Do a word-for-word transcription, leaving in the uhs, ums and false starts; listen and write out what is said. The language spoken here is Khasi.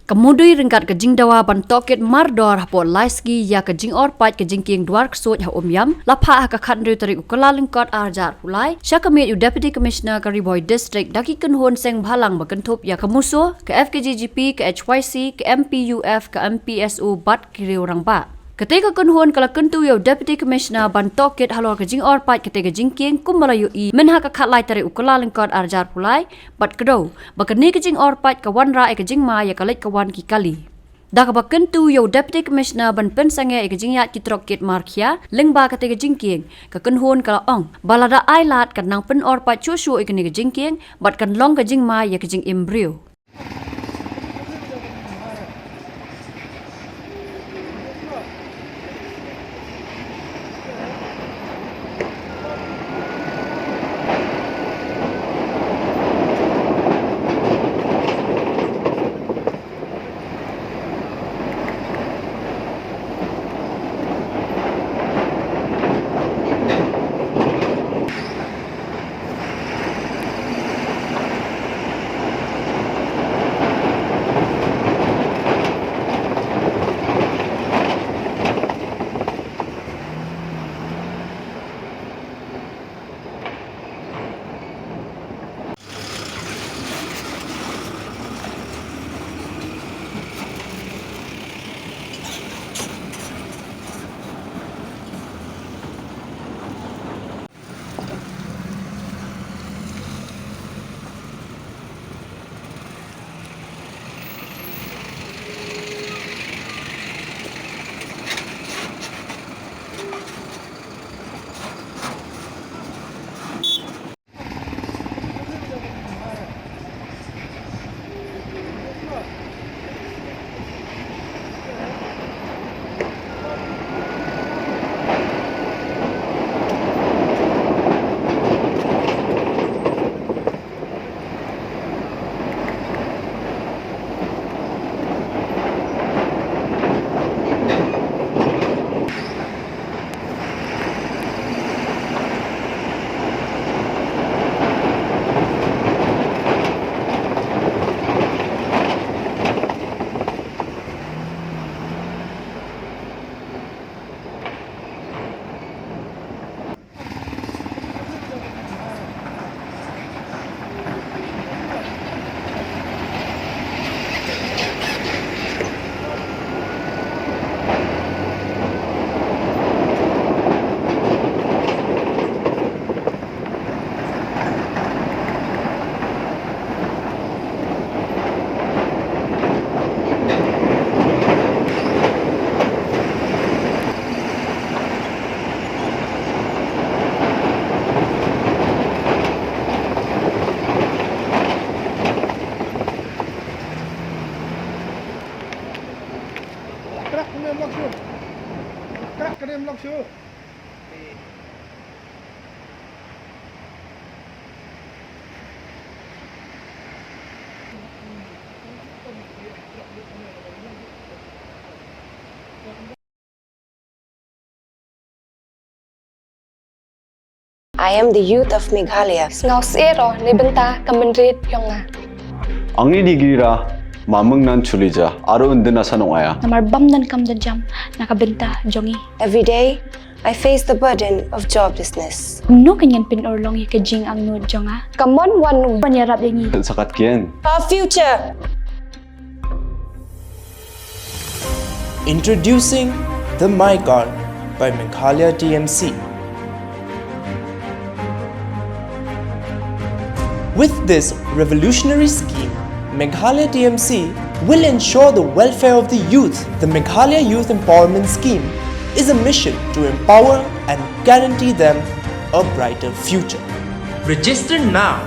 Ka mudui ryngkat ka jingdawa ban tohkit mardor hapoh lai sngi ïa ka jingor pait ka jingkieng Dwar Ksuid ha Umiam, la phah ha ka khathynriew tarik u Kyllalyngkot arhajar arphew lai sha ka miet u Deputy Commissioner ka Ri Bhoi District da ki kynhun seng bhalang ba kynthup ïa ka MUSO, ka F K J G P, ka H Y C, ka M P U F, ka M P S O bad ki riew rangbah. Katei ka kynhun ka la kyntu ïa u Deputy Commissioner ban tohkit halor ka jingor pait katei ka jingkieng kumba la ïohi mynha ka khatlai tarik u Kyllalyngkot arhajar arphew lai, bad kdew ba kane ka jingor pait ka wanrah ïa ka jingma ïa ka leit ka wan ki kali. Da kaba kyntu ïa u Deputy Commissioner ban pynsangeh ïa ka jingïaid ki trok kit markhia lyngba katei ka jingkieng, ka kynhun ka la ong ba lada ai lad kan nang pynor pait shuh shuh ïa kane ka jingkieng bad kan long ka jingma ïa ka jingim briew. Krak kane mlok shu. Krak kane mlok shu. I am the youth of Meghalaya. Sngewsih ruh na bynta ka mynrit jong nga. Ang ïa dei Giradih Mamengnan Chulija, aro ynda na sanong aya. Namar bym don kam don jam na ka bynta jong ngi. Every day I face the burden of joblessness. Kumno kan ngan pynurlong ïa ka jingangnud jong nga? Ka mon wan u ban ïarap ïa ngi. Sakat kien. Our future. Introducing the MyCard by Meghalaya T M C. With this revolutionary scheme, Meghalaya T M C will ensure the welfare of the youth. The Meghalaya Youth Empowerment Scheme is a mission to empower and guarantee them a brighter future. Register now